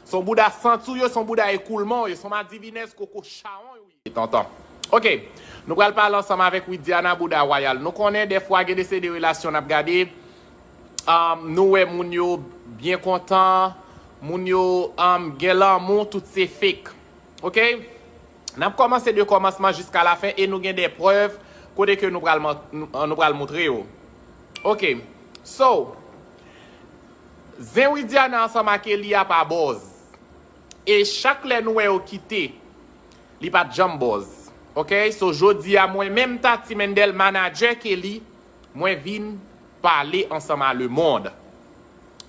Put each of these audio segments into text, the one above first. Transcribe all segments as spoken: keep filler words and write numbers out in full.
Se yon bouda santi w ye, se yon bouda ekoulman w ye, se yon madivinèz koko chawony ou ye. Tonton. Ok. Nou pral pale ansanm avèk Widiana, bouda wayal. Nou konnen dèfwa gen de se de relasyon n ap gade. Um, nou wè moun yo byen kontan, moun yo um, gen lanmou, tout se fake. Ok? N ap kòmanse de kòmansman jiska lafen e nou gen de prèv kote ke nou pral, nou pral montre yo. Ok. So, zen Widiana ansanm ak Eli a pa bòz. E chak lè nou wè yo kite, li pa t janm bòz. Ok? So, jodi a, mwen menm Tati Mendel, manadjè Kelly, mwen vin pale ansanm a lemonn.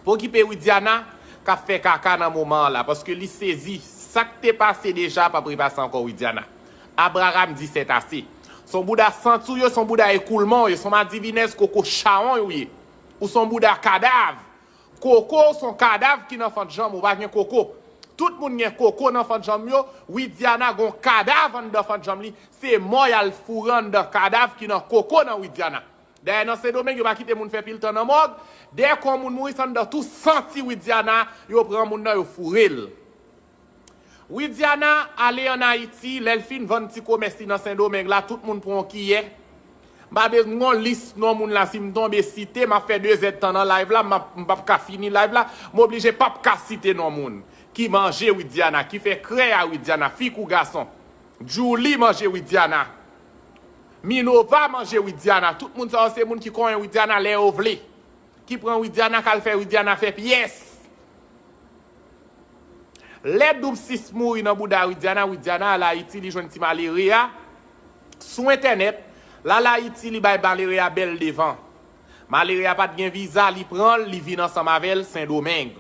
Pou okipe Widiana, k ap fè kaka nan moman an la, paske li sezi. Sa k te pase deja p ap repase ankò, Widiana. Abraham di sètase. Se yon bouda santi w ye, se yon bouda ekoulman w ye, se yon madivinèz koko chawony ou ye. Ou se yon bouda kadav. Koko, se yon kadav ki nan fant janm, ou pa gen koko. Tout moun gen koko nan fant janm yo, Widiana gon kadav anndan fant janm li, se mò y al foure anndan kadav ki nan koko nan Widiana. Dayè nan Sendomeng, yo pa kite moun fè pil tan nan mòg, dèyè kò moun mouri, se anndan tou santi Widiana, yo pran moun nan, yo foure l. Widiana ale ann Ayiti, lè l fin vann ti komès li nan Sendomeng la, tout moun pran yon kiyè. M pa bezwen yon lis non moun la, si m tonbe site, m ap fè de zèdtan nan live la, m ap, m p ap ka fini live la, m oblije p ap ka site non moun. Ki manje Widiana, ki fè krè a Widiana, fi kou gason. Djouly manje Widiana. Minova manje Widiana. Tout moun sa yo se moun ki konyen Widiana lè yo vle. Ki pran Widiana, k al fè Widiana fè pyès. Lè Doub sis mouri nan bouda Widiana, Widiana al Ayiti, li jwenn ti malere a sou entènèt. L al Ayiti, li bay malere a bèl devan. Malere a pa t gen viza, li pran l, li vin ansanm avè l Sendomeng.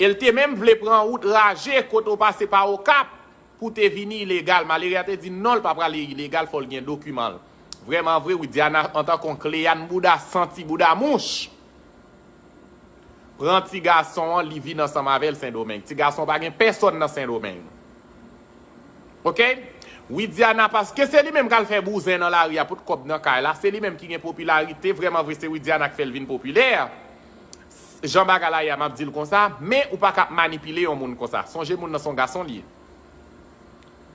E l te menm vle pran wout raje kote w pase pa Okap pou te vini ilegal. Malere a te di non, l pa prale ilegal, fò l gen dokiman l. Vrèman vre, Widiana, antanke yon kleyann bouda santi bouda mouch, pran ti gason an, li vin ansanm avè l Sendomeng. Ti gason pa gen pèsòn nan Sendomeng. Ok? Widiana, paske se li menm k al fè bouzen nan lari a pou t kòb nan kay la, se li menm ki gen popilarite, vrèman vre se Widiana k fè l vin popilè. Jan bagay la ye a, m ap di l konsa, men ou pa ka ap manipile yon moun konsa. Sonje moun nan se yon gason li ye.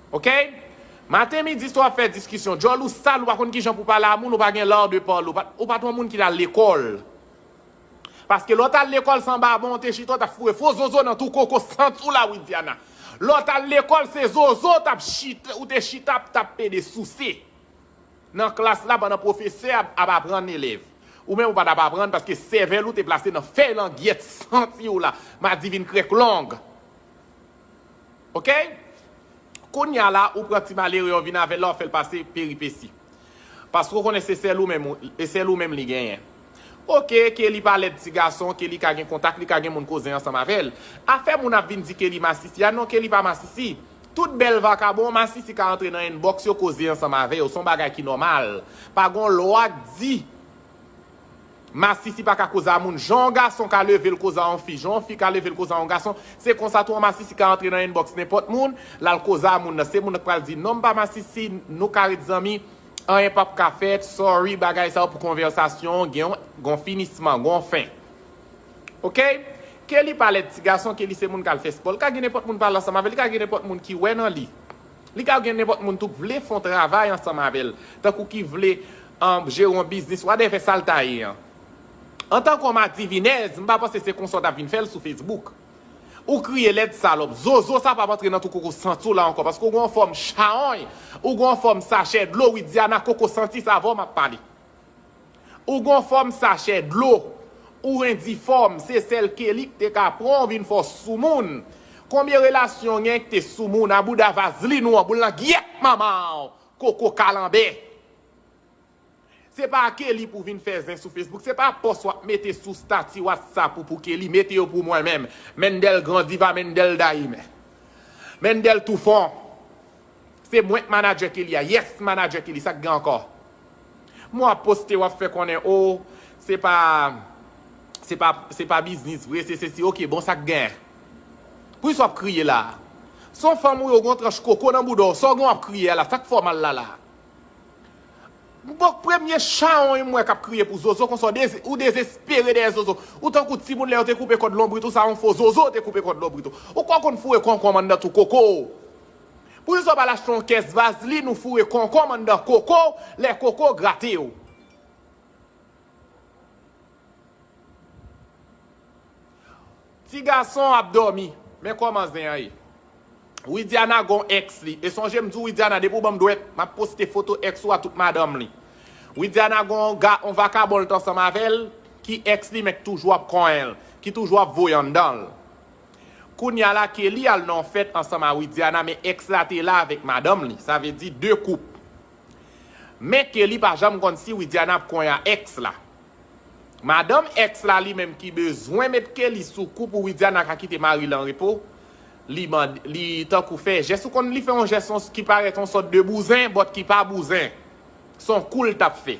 Ok? Maten, midi, swa w ap fè diskisyon. Djòl ou sal, ou pa konn kijan pou pale a moun, ou pa gen l'art de parler, ou pa, ou pa t yon moun ki t al lekòl. Paske lè w t al lekòl san babon, w te chita, w t ap foure fo zozo nan tou koko santi w la, Widiana. Lè w t al lekòl, se zozo w t ap chita, ou te chita ap tape de souse nan klas la pandan pwofesè ap, ap aprann elèv. Ou menm ou pa t ap aprann paske sèvèl ou te plase nan fèy langyèt santi w la, madivin krèk long. Ok? Kounye a la, ou pran ti malere an vin avè l la, w fè l pase peripesi. Paske w konnen se sèl ou menm, ou- e sèl ou menm li genyen. Ok, Kelly pa lèd ti gason, Kelly ka gen kontak, li ka gen moun koze ansanm avè l. Afè moun ap vin di Kelly masisi a, non, Kelly pa masisi. Tout bèl vakabon, masisi ka antre nan inbox yo koze ansanm avè yo, se yon bagay ki nòmal. Pa gon lwa k di masisi pa ka koze a moun. Jan yon gason ka leve l koze a yon fi, jan yon fi ka leve l koze a yon gason, se konsa tou yon masisi ka antre nan inbox nenpòt moun, l al koze a moun nan. Se moun nan k pral di non, m pa masisi, nou ka ret zanmi, anyen p ap ka fèt, sorry, bagay sa yo pou konvèsasyon, gen yon, gen yon finisman, gen yon fen. Ok? Kelly pa lèd ti gason, Kelly se moun k al fè spò. Li ka gen nenpòt moun pale ansanm avè l, li ka gen nenpòt moun ki wè nan li. Li ka gen nenpòt moun tou k vle fè yon travay ansanm avè l. Tankou ki vle um, jere yon biznis, whatever sa l ta ye an. Antanke yon madivinèz, m pa panse se konsa w t ap vin fè l sou Facebook. Ou kriye lèd salòp. Zozo sa p ap antre nan tou koko santi w la ankò, paske w gen yon fòm chawony, ou gen yon fòm sachè dlo, Widiana koko santi, se avè w m ap pale. Ou gen yon fòm sachè dlo, ou endifòm, se sèl Kelly k te ka pran w vin fè w sou moun. Konbyen relasyon w gen k te sou moun, a bouda vazlin ou an, boul nan gyèt manman w, koko kalanbè. Se pa Kelly pou vin fè zen sou Facebook. Se pa pòs w ap mete sou stati WhatsApp ou pou Kelly. Mete yo pou mwen menm. Mendel Gran Diva, Mendel Daim. Mendel Toufon. Se mwen k manadjè Kelly a. Yes, manadjè Kelly. Sa k gen ankò? Mwen w ap poste, w ap fè konnen, o, se pa, se pa, se pa biznis vre, se sesi. Ok, bon, sa k gen? Poukisa w ap kriye la? Se yon fanm ou ye, w gen yon tranch koko nan bouda w. Sa w gen w ap kriye a la? Sa k fè w mal la la? Bon, premye chawony m wè k ap kriye pou Zozo konsa, ou dez- ou dezespere dèyè Zozo. Ou tankou timoun lè yo te koupe kòd lonbrit ou, sa yon fo Zozo te koupe kòd lonbrit ou. Ou kwè w konn foure konkonm anndan tou koko w. Poukisa w pa al achte yon kès vazlin ou foure konkonm anndan koko w lè koko grate w? Ti gason ap dòmi. Men kòman zen an ye. Widiana gon èks li. E sonje m di w Widiana depi w ban m dwèt, m ap poste foto èks ou a tout madanm li. Widiana gon ga, on vakabon l t ansanm avè l, ki èks li men k toujou ap konyen l, ki toujou ap voye anndan l. Kounye a la Kelly al nan yon fèt ansanm a Widiana men èks la te la avèk madanm li. Sa vle di de koup. Men Kelly pa janm konn si Widiana ap konyen a èks la. Madanm èks la li menm ki bezwen met Kelly sou kou pou Widiana ka kite mari l an repo, li mande, li tankou fè jès, ou konn li fè yon jès ki parèt yon sòt de bouzen, but ki pa bouzen. Se yon kou l t ap fè.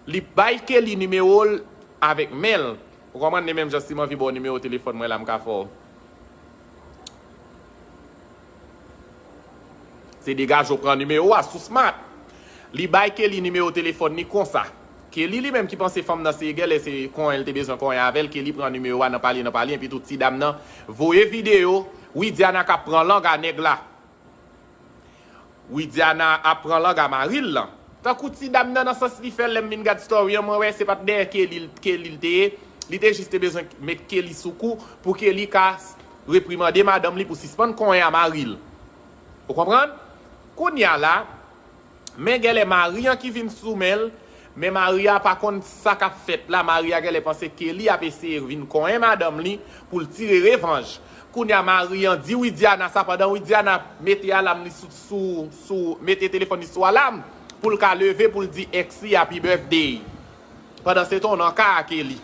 Li bay Kelly nimewo l avèk men l. Ou konprann li menm jan si m anvi ba w nimewo telefòn mwen la m ka fè w. Se degaje w pran nimewo a sou Smart. Li bay Kelly nimewo telefòn li konsa. Kelly li menm ki panse fanm nan se genlè se konyen l te bezwen konyen avè l, Kelly pran nimewo a nan pale nan pale, epi tou ti dam nan voye videyo Widiana k ap pran lang a nèg la. Widiana ap pran lang a mari l lan. Tankou ti dam nan, nan sans li fè, lè m vin gad story an, mwen wè se pa t dèyè Kelly, Kelly l te ye. Li te jis te bezwen met Kelly sou kou pou Kelly ka reprimande madanm li pou sispann konyen a mari l. Ou konprann? Kounye a la, men genlè mari an ki vin sou men l, men mari a pa konn sa k ap fèt la. Mari a genlè panse Kelly ap eseye vin konyen madanm li pou l tire revanj. Kounye a mari an di Widiana sa pandan Widiana mete alam li sou, sou, sou, mete telefòn li sou alam pou l ka leve pou l di èks li happy birthday. Pandan se tan w nan ka a Kelly.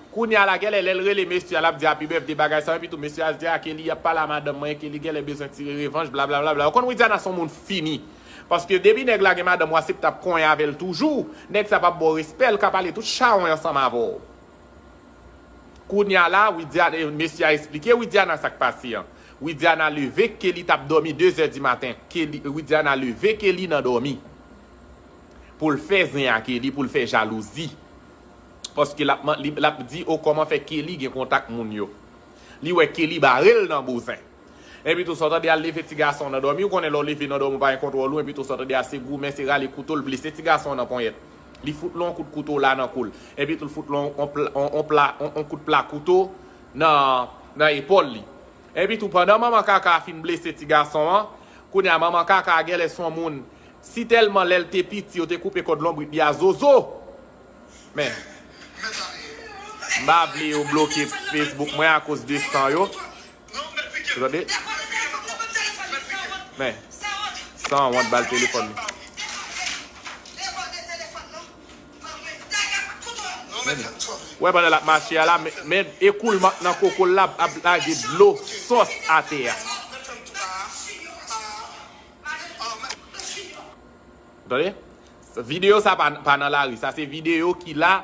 Kounye a la genlè lè l rele mesye a l ap di happy birthday bagay sa epi tou mesye a di a Kelly ap pale a madanm mwen Kelly genlè bezwen tire revanj blablabla. Ou konn Widiana se yon moun fini. Paske depi nèg la gen madanm w asepte ap konyen avè l toujou, nèg sa p ap ba w respè, l ka pale tout chawony ansanm avè w. Kounye a la, Widiana, mesye a esplike Widiana sa k pase an. Widiana leve, Kelly t ap dòmi de zè di maten. Kelly, Widiana leve Kelly nan dòmi pou l fè zen a Kelly, pou l fè jalouzi. Paske l ap, li, l ap di, o kòman fè Kelly gen kontak moun yo. Li wè Kelly bare l nan bouzen. Epi tou sa w tande al leve ti gason nan dòmi, ou konnen lè w leve nan dòmi ou pa gen kontwòl ou, epi tou sa w tande a se goumen, se rale kouto, l blese ti gason nan ponyèt. Li fout l yon kout kouto la nan kou l. Epi tou l fout l yon, yon pla, yon, yon pla, yon, yon kout pla kouto nan, nan epòl li. Epi tou pandan manman kaka a fin blese ti gason an, kounye a manman kaka a genlè se yon moun, si tèlman lè l te piti yo te koupe kòd lonbrit li a zozo. Men, m pa vle yo bloke Facebook mwen akoz de san yo. Ou tande? Men, sanwont ba l telefòn li. Men, ou wè pandan l ap mache a la, men, men ekoulman nan koko l la ap lage dlo sòs atè a. Tande? Videyo sa pa, pa nan lari. Sa se videyo ki la,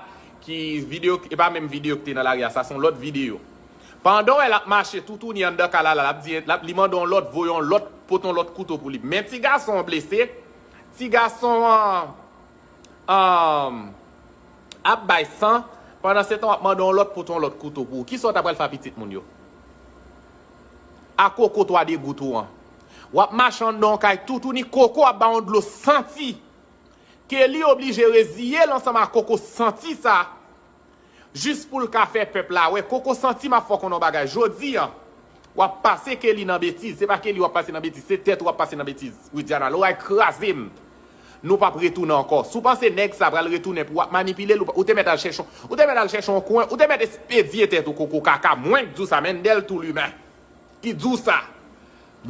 ki videyo, e pa menm videyo ki te nan lari a. Sa se yon lòt videyo. Pandan w wè l ap mache toutouni anndan kay la, l ap di, l ap, li mande yon lòt, voye yon lòt, pote yon lòt kouto pou li. Men ti gason an blese, ti gason an, an, ap bay san, pandan se tan w ap mande yon lòt pote yon lòt kouto pou ou. Kisa w ta pral fè a pitit moun yo? A koko twa degout ou an. W ap mache anndan yon kay toutouni koko ap ba w yon dlo santi. Kelly oblije reziye l ansanm a koko santi sa. Jis pou l ka fè pèp la wè. Koko santi m ap fè w konnen yon bagay. Jodi an, w ap pase Kelly nan betiz. Se pa Kelly w ap pase nan betiz. Se tèt ou w ap pase nan betiz. Widiana, lè w al kraze m. Nou p ap retounen ankò. Si w panse nèg sa pral retounen pou w ap manipile l, ou te mèt al chèche, ou te mèt al chèche yon kwen, ou te mèt espedye tèt ou koko kaka. Mwen k di w sa, Mendel Toulimen ki di w sa.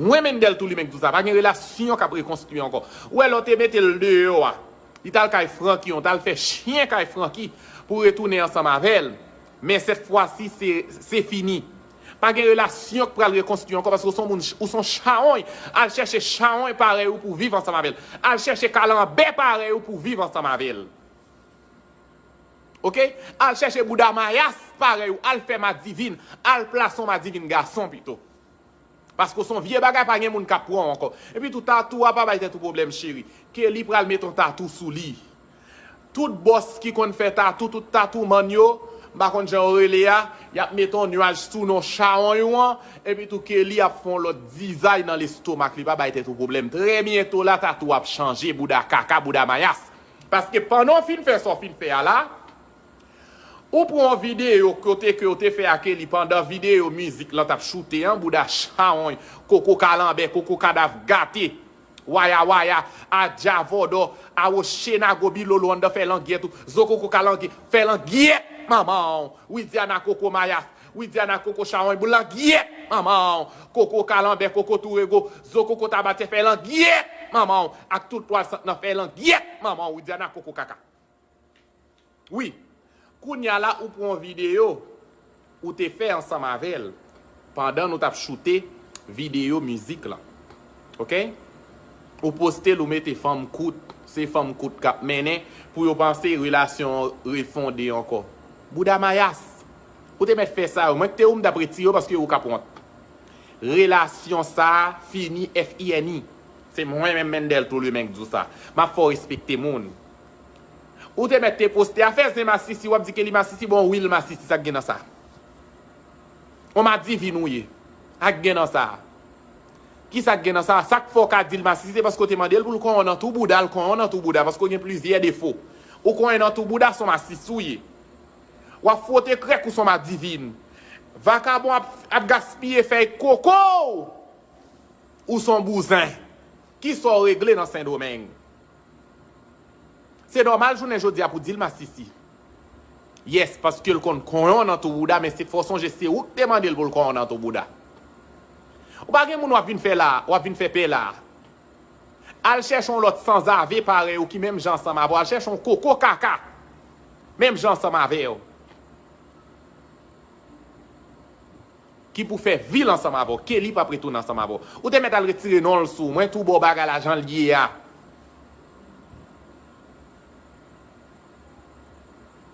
Mwen Mendel Toulimen k di w sa. Pa gen relasyon k ap rekonstwi ankò. Ou wè lè w te mete l deyò a, li t al kay Francky, yon t al fè chen kay Francky pou retounen ansanm avè l. Men sèt fwa si se, se fini. Pa gen relasyon k pral rekonstwi ankò paske ou se yon moun, ou se yon chawony. Al chèche chawony parèy ou pou viv ansanm avè l. Al chèche kalanbè parèy ou pou viv ansanm avè l. Oke? Al chèche bouda mayas parèy ou. Al fè madivin. Al plase yon madivin gason pito. Paske w se yon vye bagay, pa gen moun k ap pran w ankò. Epi tou, tatou a pa bay tèt ou pwoblèm, cheri. Kelly pral met yon tatou sou li. Tout bòs ki konn fè tatou, tout tatoumann yo, m pa konn jan yo rele a, y ap mete yon nuaj sou non chawony ou an, epi tou Kelly ap fè yon lòt dizay nan lestomak li, pa bay tèt ou pwoblèm. Trè byento la, tatou ap chanje, bouda kaka, bouda mayas. Paske pandan w fin fè sa w fin fè a la, ou pran yon videyo kote ke w te fè a Kelly pandan videyo mizik lan t ap choute an, bouda chawony, koko kalanbè, koko kadav gate. Waya waya, adja vòdò, awo chena gobi lolo anndan fè langyèt ou, zo koko kalange, fè langyèt manman w, Widiana koko mayas, Widiana koko chawony, boul langyèt manman w, koko kalanbè, koko tourego, zo koko tabatyè, fè langyèt manman w, ak tout twal sant nan, fè langyèt manman w, Widiana koko kaka. Wi. Kounye a la, ou pran yon videyo ou te fè ansanm avè l pandan nou t ap choute videyo mizik lan. Oke? Ou poste l, ou mete fanm kout, se fanm kout k ap mennen pou yo panse relasyon an refonde ankò. Bouda mayas! Ou te mèt fè sa yo. Mwen ki te ou, m t ap retire yo paske ou k ap wont. Relasyon sa a fini, F I N I. Se mwen menm Mendel Toulimen k di w sa. M ap fè w respekte moun. Ou te mèt te poste afè zen masisi, w ap di Kelly masisi, bon, wi l masisi, sa k gen nan sa? On madivin ou ye. Sa k gen nan sa? Kisa k gen nan sa? Sa k fè w ka di l masisi, se paske w te mande l pou l konyen w nan tou bouda, l konyen w nan tou bouda, paske w gen plizyè defo. Ou konyen nan tou bouda, se on masisi w ye. W ap fwote krèk, ou se on madivin. Vakabon ap, ap gaspiye fèy koko w. Ou se on bouzen. Kisa w regle nan Sendomeng? Se nòmal jounen jodi a pou di l masisi. Yes, paske l konn konyen w nan tou bouda, men se fò w sonje se ou k te mande l pou l konyen w nan tou bouda. Ou pa gen moun w ap vin fè la, w ap vin fè pè la. Al chèche yon lòt sanzave parèy ou ki menm jan ansanm avè w. Al chèche yon koko kaka menm jan ansanm avè w. Ki pou fè vi l ansanm avè w. Kelly p ap retounen ansanm avè w. Ou te mèt al retire non l sou mwen tou ba w bagay la jan l ye a.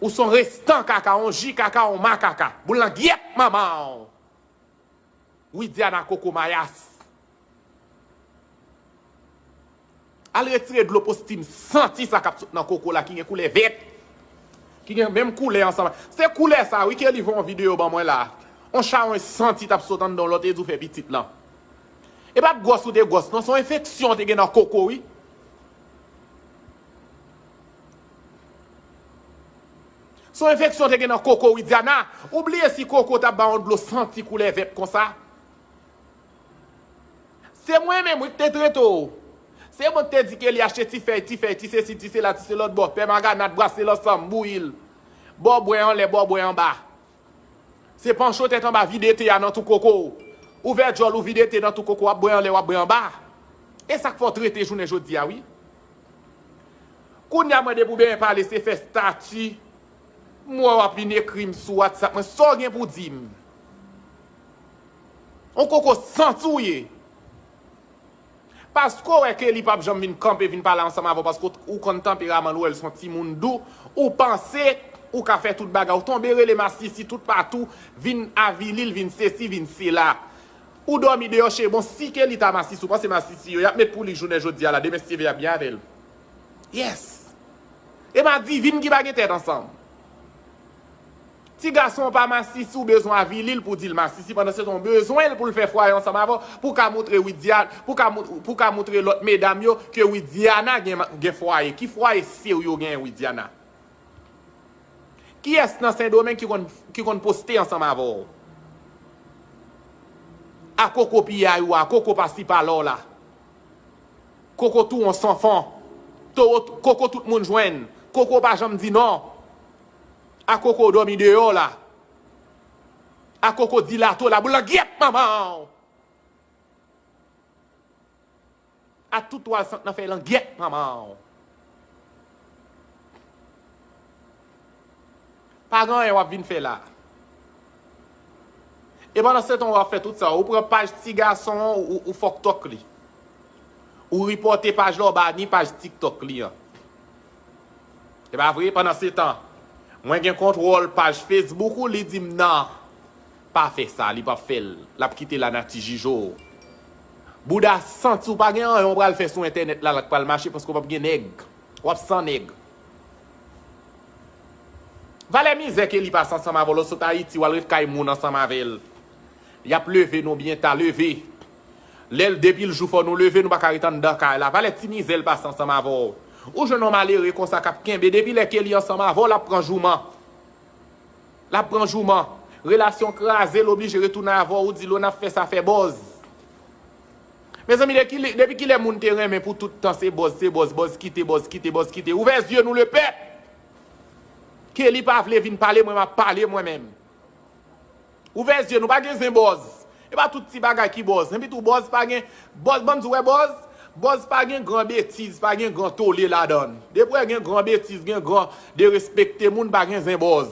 Ou se on restan kaka, on ji kaka, on ma kaka. Boul langyèt manman w. Widiana koko mayas. Al retire dlo postim santi sa k ap sot nan koko la ki gen koulè vèt. Ki gen menm koulè ansanm. Se koulè sa wi Kelly voye yon videyo ban mwen la. On chawony santi t ap sot anndan w lè w te di w fè pitit lan. E pa t gwòs ou te gwòs non, se yon enfeksyon w te gen nan koko wi. Se yon enfeksyon w te gen nan koko Widiana. Ou bliye si koko t ap ba w yon dlo santi koulè vèt konsa? Se mwen menm wi k te trete w. Se mwen k te di Kelly achte ti fèy, ti fèy, ti sesi, ti sela, ti se lòt bò, pè maganat, brase l ansanm, bouyi l. Bò bwè anlè, bò bwè anba. Se pancho tèt anba vide te a nan tou koko w. Ouvè djòl ou vide te nan tou koko w ap bwè anlè, w ap bwè anba. E sa k fè w trete jounen jodi a wi. Kounye a mwen depi w benyen pale se fè stati. M wè w ap vin ekri m sou WhatsApp mwen. Sa w gen pou di m? On koko santi w ye. Paske w wè Kelly p ap janm vin kanpe vin pale ansanm avè w paske w konn tanperaman l, ou wè l se yon timoun dou, ou panse ou ka fè tout bagay, ou tonbe rele masisi tout patou, vin avili l, vin sesi, vin sela. Ou dòmi deyò cheri, bon si Kelly ta masisi, ou panse masisi yo, y ap met pou li jounen jodi a la, demen si Dye vle y ap byen avè l. Yes. E madivin ki pa gen tèt ansanm. Ti gason w pa masisi, ou bezwen avili l pou di l masisi, pandan se tan w bezwen l pou l fè fwaye ansanm avè w, pou w ka moutre Widiana, pou w ka mou-, pou w ka moutre lòt medam yo ke Widiana gen, gen fwaye. Ki fwaye serye w genyen Widiana? Kiyès nan Sendomeng ki konn, ki konn poste ansanm avè w? A koko piyay ou a, koko pasi pala w la. Koko tou on sanfon. Towo, koko tout moun jwenn. Koko pa janm di non. A koko dòmi deyò la. A koko dilato la. Boul langyèt manman w. A tout twal sant nan fè langyèt manman w. Pa gen anyen w ap vin fè la. E pandan se tan w ap fè tout sa, ou pran paj ti gason an, ou, ou fòk tòk li. Ou ripòte paj la, ou bani paj TikTok li an. E pa vre, pandan se tan, mwen gen kontwòl paj Facebook ou, li di m nan, pa fè sa, li p ap fè l. L ap kite lanati jije w. Bouda santi w pa gen anyen w pral fè sou entènèt la, la k pral mache paske w p ap gen nèg. W ap san nèg. Valè mizè Kelly pase ansanm avè w, lè w sot Ayiti, w al ret kay moun ansanm avè l. Y ap leve nou byen ta, leve. Lè l depi l jou fò nou leve, nou pa ka ret anndan kay la. Valè ti mizè l pase ansanm avè w. Ou jwenn yon malere konsa k ap kenbe, depi lè Kelly ansanm avè w, l ap pran jouman. L ap pran jouman. Relasyon kraze, l oblije retounen avè w, ou di l w n ap fè sa fè buzz. Mezanmi, de ki lè- depi kilè moun te renmen pou tout tan se buzz, se buzz, buzz kite, buzz kite, buzz kite. Ouvè zye nou lepèp! Kelly pa vle vin pale, mwen m ap pale mwen menm. Ouvè zye nou, pa gen zen buzz. E pa tout ti bagay ki buzz. Epi tou buzz pa gen, buzz, ban m di w wè buzz, buzz pa gen gran betiz, pa gen gran tole ladan l. Depi w gen gran betiz, gen gran derespekte moun, pa gen zen buzz.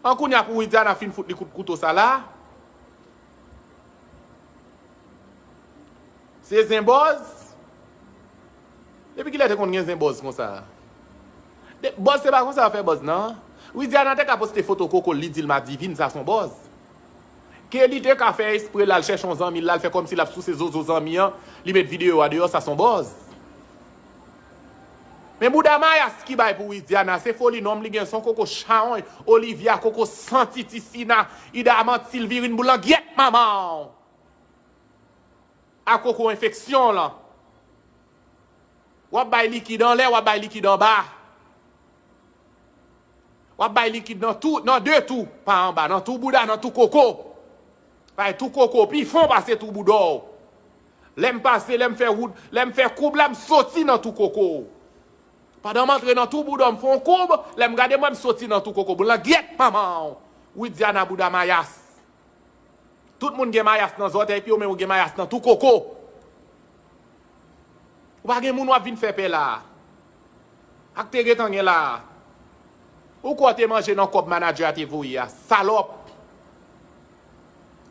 An kounye a pou Widiana fin fout li kout kouto sa la. Se zen buzz. Depi kilè te konn gen zen buzz konsa? De- Buzz se pa konsa yo fè buzz nan. Widiana te ka poste foto koko l, li di l Madivine, sa se yon buzz. Kelly te ka fè espre l al chèche yon zanmi l, l al fè kòmsi l ap souse zozo zanmi an, li met videyo a deyò, sa se yon buzz. Men bouda mayas ki bay pou Widiana, se foli nonm li gen, se yon koko chawony, Olivia, koko santi, Tisina, Idamant, Silvirine, boulangyèt manman w. A koko enfeksyon lan. W ap bay likid anlè, w ap bay likid anba. W ap bay likid nan tou, nan de tou, pa anba, nan tou bouda, nan tou koko. Bay tou koko pi fon pase tou bouda w. Lè m pase, lè m fè wout, lè m fè koub la, m soti nan tou koko. Pandan m antre nan tou bouda w, m fè yon koub, lè m gade mwen, m soti nan tou koko. Boulangyèt manman w. Widiana bouda mayas. Tout moun gen mayas nan zòtèy pye w, men ou gen mayas nan tou koko. Ou pa gen moun w ap vin fè pè la a. Ak te gentan gen la a. Ou kwè w te manje nan kòb manadjè a te voye a, salòp.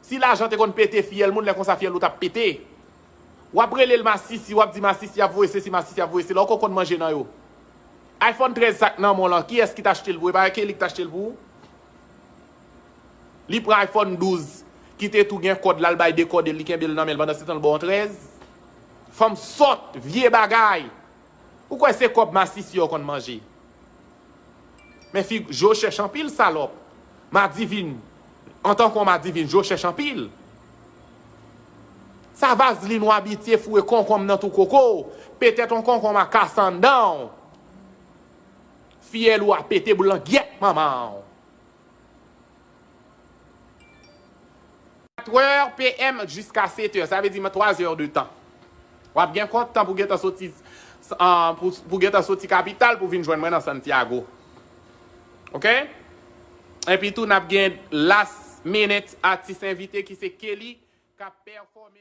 Si lajan te konn pete fiyèl moun, lè konsa fiyèl ou t ap pete. W ap rele l masisi, w ap di masisi ap voye sesi, masisi ap voye sela, ou konn manje nan yo. iPhone trèz sa k nan men w lan, kiyès ki t achte l pou ou? E pa Kelly ki t achte l pou ou? Li pran iPhone douz, ki te tou gen kòd la, l bay dekòde l, li kenbe l nan men l, pandan se tan l ba w yon trèz. Fanm sòt, vye bagay. Ou kwè se kòb masisi yo konn manje? Men fi, je w chèch anpil, salòp. Madivin, antanke yon madivin, je w chèch anpil. Sa vazlin ou abitye foure konkonm nan tou koko w. Petèt yon konkonm a kase anndan w. Fiyèl ou a pete boulangyèt manman w. Quatre heures P M jiska sèt è, sa vle di mwen twa zè de tan. W ap gen kont tan pou gentan soti, ah, pou, pou gentan soti kapital pou vin jwenn mwen nan Santiago. Oke? Epi tou, n ap gen last minute atis envite ki se Kelly k ap pèfòme.